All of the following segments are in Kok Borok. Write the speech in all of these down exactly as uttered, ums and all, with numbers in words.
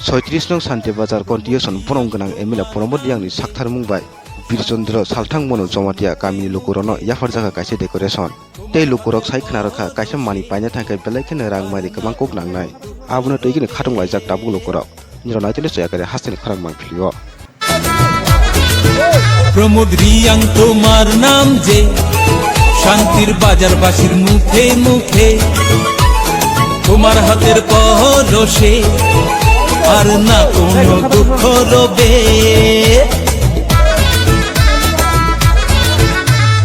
Soitris nong Santi Bazar continuation borong gwnang M L A Pramod Riyangni saktharmung bai Birchandra Salthang Manu Jamatia kamini lukurokno yapharjakha kaisa decoration. Tei lukurok sai khna rwkha kaisa manwi paina thangkhe belai kheno rang mari kwbang kok nangnai. Abono twi kheno khatung laijak tabuk lukurok. Nirok naitele soyakare hasteni khorang mangpilio. Pramod রিয়াং তোমার নাম যে, শান্তির বাজারবাসীর মুখে মুখে। তোমার হাতের পরশে আর না কোনো দুঃখ রবে।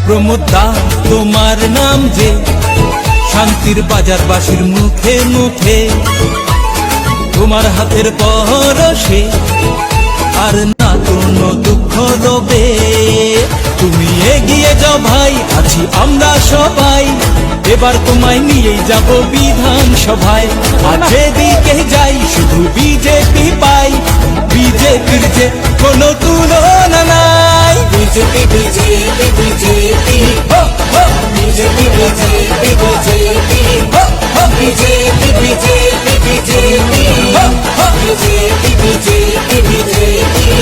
প্রমোদ দা তোমার নাম যে, শান্তির বাজারবাসীর মুখে মুখে। তোমার হাতের পরশে আর না কোনো দুঃখ রবে। তুমি এগিয়ে যাও ভাই, আছি আমরা সবাই। এবার তোমায় নিয়েই যাব বিধানসভায়। আর যেদিকে যাই শুধু বিজেপি পাই। বিজেপির যে কোনো তুলনা নাই। BJP, BJP, BJP. হো, হো। BJP, BJP, BJP. হো, হো। BJP, BJP, BJP. হো, হো। BJP, BJP, BJP.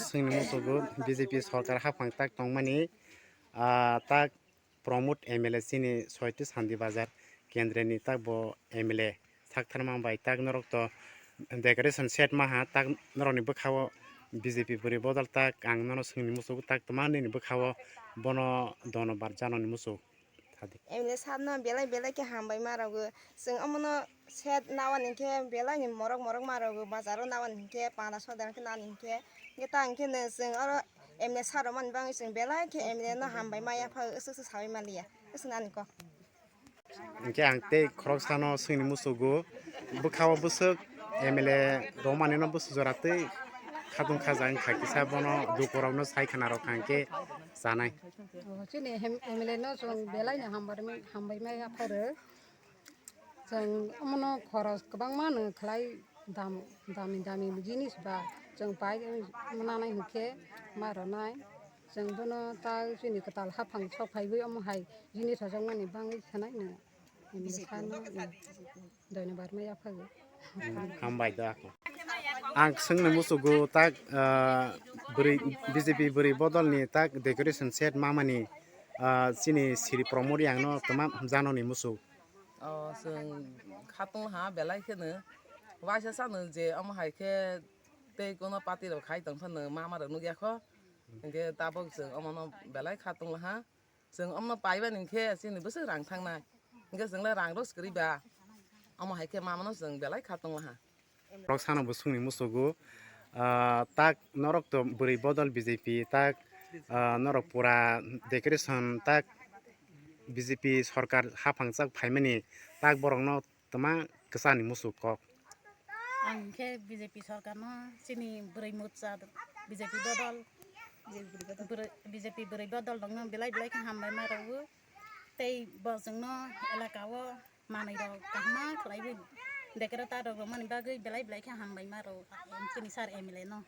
Chwngni musugo B J P sorkar haphang tak tongmani, ah, tak Pramod M L A chini soiti Sandi Bazar kendreni tak bo M L A saktharma bai tak norok to decoration set maha tak norokni bwkhao B J P bwrwi bodol tak ang nono chwngni musugo tak tma nini bwkhao bono dono bar janani musugo. Thadi. M L A sabno belai belai khe hambai ma rwgo. Chwng omono set nawani hinkhe belai ni morok morok ma rwgo. Bazaro nawani hinkhe panda sodar khe nani hinkhe. Hinkhe ta hinkhe no chwng oro M L A sar rwmani bagwi chwng belai khe M L A no hambai ma yapha aswk aswk sawi maliya. Aswk nani kok. Hinkhe ang tei khoroksano swngni musugo. Bwkhao bwswk M L A rwmani no bwswk jora tei khatung khaja wngkha kisa bono dukurokno sai khna rwkha hinkhe chanai. O, chini hem-, M L A no chwng belai no hambai, hambai mai apharo. Chwng omono khoros kwbangma no khlai dam, dami dami jinis ba chwng pai mananai hinkhe ma rwnai. Chwng bono ta chini kwtal haphang sok phaiwi omo hai jinis rwjakmani bangwi khenai no. Sano, mm, dhonyobad ma yaphago. Hambai da. Ang swngno musugo tak, ah, bwrwi B J P bwrwi bodolni tak decoration set mamani, ah, chini Sri Pramod Riyangno tma janoni musuk. O, chwng khatung ha belai kheno waisa sano je omo hai khe tei kono party rok khai tong phano mama rok nukya kho. Hinkhe tabok chwng omono belai khatung ha. Chwng omno paibani hinkhe chini bwswk rang thangnai. Hinkhe chwngle rang rw swkri ba. Omo hai khe mamano chwng belai kha tonglaha. Borok sana bo swngni musugo, ah, tak norok to bwrwi bodol B J P, tak, ah, norok pura decoration, tak B J P sorkar haphang chak phaimani, tak borokno tma kwchani musuk kok. Ang khe B J P sorkarno chini bwrwi motcha B J P bodol, bwrwi, B J P bwrwi bodol rokno belai belai khe hambai ma rwo. Tei bo chwngno elaka o manwi rok kaham ma khlaiwi decorator rok rwmani bagwi belai belai khe hambai ma rwo chini sir M L A no.